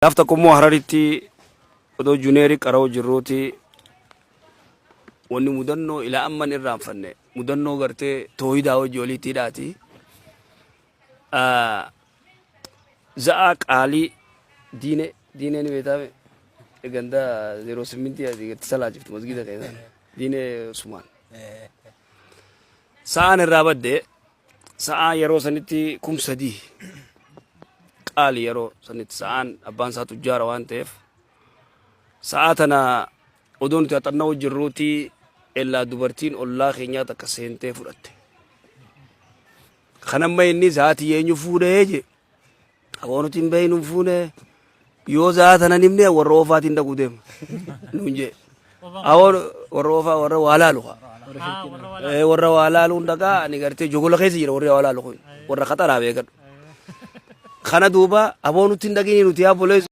Gaaf tokko immoo Hararitti odoo juneerii qara'uu jirruuti wanni mudannoo ilaa amma hin irraanfanne mudannoo gartee toohidaa hojii oliitti hidhaati. Za'aa qaalii diinee diinee ni beektaa ganda 08 asii gadi salaachiftu masgiida keessaan diinee Usmaan. Sa'aan irraa badde. Sa'aa yeroo sanitti 3000 qaali. Yeroo sanitti sa'aan abbaan isaa tujjaara waan ta'eef, sa'aa tana odoo nuti haxanna'uu jirruuti ellaa dubartiin ollaa keenyaa takka seentee fudhatte. Kan amma inni sa'aatii eenyu fuudhee jee. Aboo nuti hin beeynu, hin fuune. Yoo sa'aa tana nimne warra oofaatiin dhaquu deema nuun jee. Aboo warra oofaa warra waa laalu kaa. Warra waa laaluun dhaqaa. Ani gartee jogola keessa jira. Warri waa laalu kun warra qaxaraa beekadhu. Kana duuba aboo nutti hin dhaqini nuti yaa boleessu.